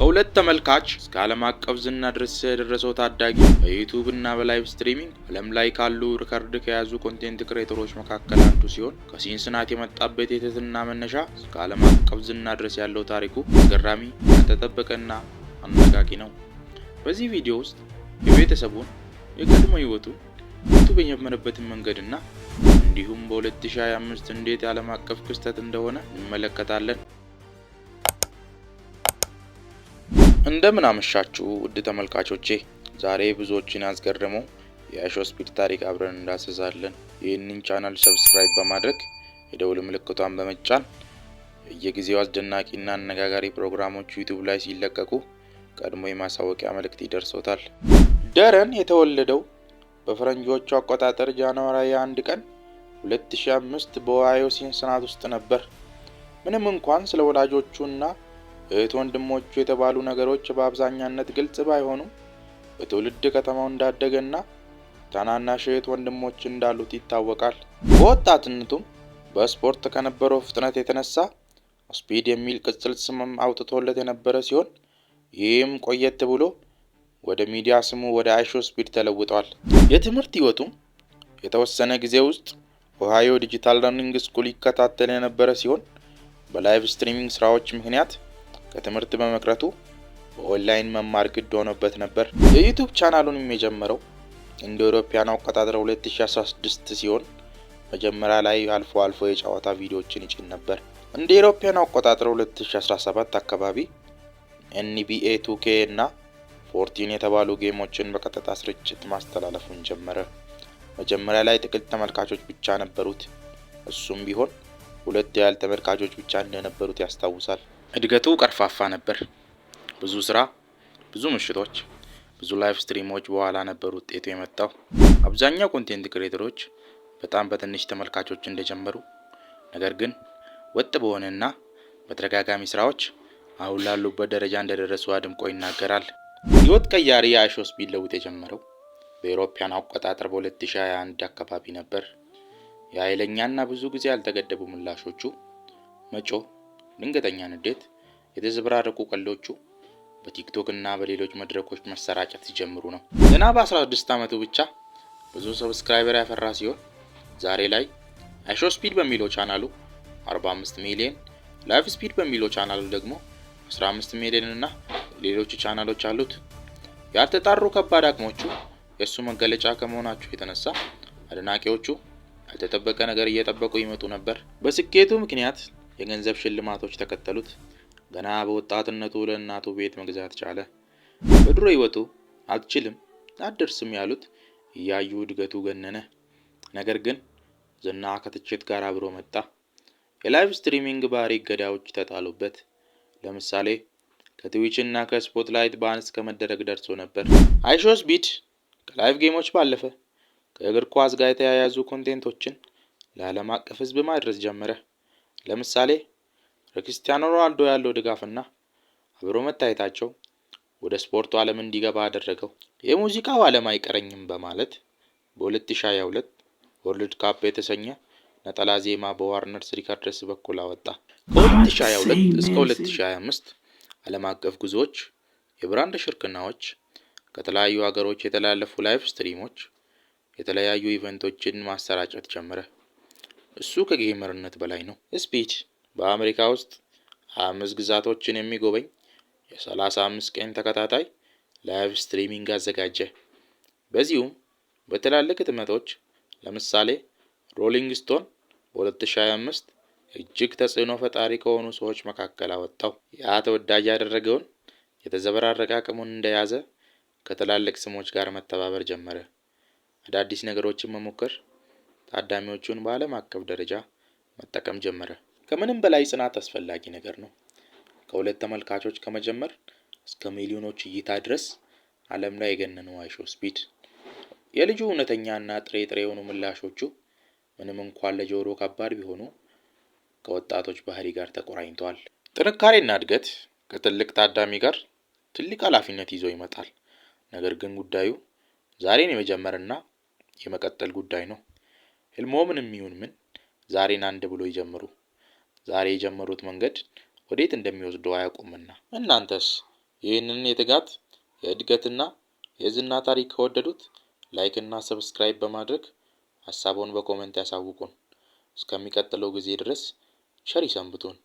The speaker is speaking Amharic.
ከሁለት ተመልካች እስከ ዓለም አቀፍ ዝና ድረስ የደረሰው ታዳጊ በ YouTube እና በ live streaming ዓለም ላይ ካሉ record ከያዙ content creator ኦች መካከል አንዱ ሲሆን፣ ከሲንስናቲ የመጣበት የትህትና መነሻ እስከ ዓለም አቀፍ ዝና ድረስ ያለው ታሪኩ አስገራሚ፣ ያልተጠበቀና አነቃቂ ነው። በዚህ ቪዲዮ ውስጥ የቤተሰቡን፣ የቀድሞ ህይወቱን፣ YouTube የጀመረበትን መንገድና እንዲሁም በ2025 እንዴት የዓለም አቀፍ ክስተት እንደሆነ እንመለከታለን። እንደምን አመሻችሁ ውድ ተመልካቾቼ፣ ዛሬ ብዙዎችን ያስገረመው የ IShowSpeed ታሪክ አብረን እንዳስሳለን። ይህንን channel subscribe በማድረግ የደውል ምልክቷን በመጫን በየጊዜው አስደናቂና አነጋጋሪ ፕሮግራሞች YouTube ላይ ሲለቀቁ ቀድሞ የማሳወቂያ መልእክት ይደርሶታል። ደረን የተወለደው በፈረንጆቹ አቆጣጠር January 1 ቀን 2005 በኦሃዮ ሲንሲናቲ ውስጥ ነበር። ምንም እንኳን ስለ ወላጆቹና እህት ወንድሞቹ የተባሉ ነገሮች በአብዛኛነት ግልጽ ባይሆኑም፣ በትውልድ ከተማው እንዳደገና ታናናሽ እህት ወንድሞች እንዳሉት ይታወቃል። በወጣትነቱም በስፖርት ከነበረው ፍጥነት የተነሳ Speed የሚል ቅጽል ስም አውጥቶለት የነበረ ሲሆን፣ ይህም ቆየት ብሎ ወደ ሚዲያ ስሙ ወደ IShowSpeed ተለውጧል። የትምህርት ህይወቱም የተወሰነ ጊዜ ውስጥ Ohio Digital Learning School ይከታተል የነበረ ሲሆን፣ በ live streaming ስራዎች ምክንያት ከትምህርት በመቅረቱ በኦንላይን መማር ግድ ሆኖበት ነበር። የ YouTube ቻናሉንም የጀመረው እንደ አውሮፓውያን አቆጣጠር 2016 ሲሆን፣ መጀመሪያ ላይ አልፎ አልፎ የጨዋታ ቪዲዮዎችን ይጭን ነበር። እንደ አውሮፓውያን አቆጣጠር 2017 አካባቢ NBA 2K እና 14 የተባሉ game ኦችን በቀጥታ ስርጭት ማስተላለፉን ጀመረ። መጀመሪያ ላይ ጥቂት ተመልካቾች ብቻ ነበሩት። እሱም ቢሆን ሁለት ያህል ተመልካቾች ብቻ እንደነበሩት ያስታውሳል። እድገቱ ቀርፋፋ ነበር። ብዙ ስራ፣ ብዙ ምሽቶች፣ ብዙ live stream ኦች በኋላ ነበር ውጤቱ የመጣው። አብዛኛው content creator ኦች በጣም በትንሽ ተመልካቾች እንደጀመሩ፣ ነገር ግን ወጥ በሆነና በተደጋጋሚ ስራዎች አሁን ላሉበት ደረጃ እንደደረሱ አድምቆ ይናገራል። ህይወት ቀያሪ የ IShowSpeed ለውጥ የጀመረው በአውሮፓውያን አቆጣጠር በ2021 አካባቢ ነበር። የኃይለኛና ብዙ ጊዜ ያልተገደቡ ምላሾቹ፣ መጮህ፣ ድንገተኛ ንዴት፣ የተዘበራረቁ ቀልዶቹ በ TikTok እና በሌሎች መድረኮች መሰራጨት ሲጀምሩ ነው። ገና በ16 ዓመቱ ብቻ ብዙ subscriber ያፈራ ሲሆን፣ ዛሬ ላይ IShowSpeed በሚለው ቻናሉ 45 ሚሊዮን፣ LiveSpeed በሚለው ቻናሉ ደግሞ 15 ሚሊዮን እና ሌሎች ቻናሎች አሉት። ያልተጣሩ ከባድ አቅሞቹ የእሱ መገለጫ ከመሆናቸው የተነሳ አድናቂዎቹ ያልተጠበቀ ነገር እየጠበቁ ይመጡ ነበር። በስኬቱ ምክንያት የገንዘብ ሽልማቶች ተከተሉት። ገና በወጣትነቱ ለእናቱ ቤት መግዛት ቻለ። በድሮ ህይወቱ አትችልም፣ አትደርስም ያሉት እያዩ እድገቱ ገነነ። ነገር ግን ዝና ከትችት ጋር አብሮ መጣ። የ live streaming ባህሪ እገዳዎች ተጣሉበት። ለምሳሌ ከ Twitch እና ከ Spotlight ban እስከ መደረግ ደርሶ ነበር። IShowSpeed ከ live game ኦች ባለፈ ከእግር ኳስ ጋር የተያያዙ content ኦችን ለዓለም አቀፍ ህዝብ ማድረስ ጀመረ። ለምሳሌ ለክርስቲያኖ ሮናልዶ ያለው ድጋፍና አብሮ መታየታቸው ወደ ስፖርቱ ዓለም እንዲገባ አደረገው። የሙዚቃው ዓለም አይቀረኝም በማለት በ2022 World Cup የተሰኘ ነጠላ ዜማ በ Warner Records በኩል አወጣ። ከ2022 እስከ 2025 ዓለም አቀፍ ጉዞዎች፣ የ brand ሽርክናዎች፣ ከተለያዩ ሀገሮች የተላለፉ live stream ኦች፣ የተለያዩ event ኦችን ማሰራጨት ጀመረ። እሱ ከ gamer ነት በላይ ነው። Speed በአሜሪካ ውስጥ 25 ግዛቶችን የሚጎበኝ የ35 ቀን ተከታታይ live streaming አዘጋጀ። በዚሁም በትላልቅ ህትመቶች፣ ለምሳሌ Rolling Stone በ2025 እጅግ ተጽዕኖ ፈጣሪ ከሆኑ ሰዎች መካከል አወጣው። ያ ተወዳጅ ያደረገውን የተዘበራረቀ አቅሙን እንደያዘ ከትላልቅ ስሞች ጋር መተባበር ጀመረ። አዳዲስ ነገሮችን መሞከር፣ ታዳሚዎቹን በዓለም አቀፍ ደረጃ መጠቀም ጀመረ። ከምንም በላይ ጽናት አስፈላጊ ነገር ነው። ከሁለት ተመልካቾች ከመጀመር እስከ ሚሊዮኖች እይታ ድረስ ዓለም ላይ የገነነው IShowSpeed፣ የልጁ እውነተኛና ጥሬ ጥሬ የሆኑ ምላሾቹ ምንም እንኳን ለጆሮ ከባድ ቢሆኑ ከወጣቶች ባህሪ ጋር ተቆራኝተዋል። ጥንካሬና እድገት ከትልቅ ታዳሚ ጋር ትልቅ ኃላፊነት ይዞ ይመጣል። ነገር ግን ጉዳዩ ዛሬን የመጀመርና የመቀጠል ጉዳይ ነው። ህልሞ ምንም ይሁን ምን ዛሬን አንድ ብሎ ይጀምሩ። ዛሬ የጀመሩት መንገድ ወዴት እንደሚወስዱ አያውቁምና። እናንተስ ይህንን የትጋት፣ የእድገትና የዝና ታሪክ ከወደዱት like እና subscribe በማድረግ ሀሳብዎን በ comment ያሳውቁን። እስከሚቀጥለው ጊዜ ድረስ ቸር ይሰንብቱን።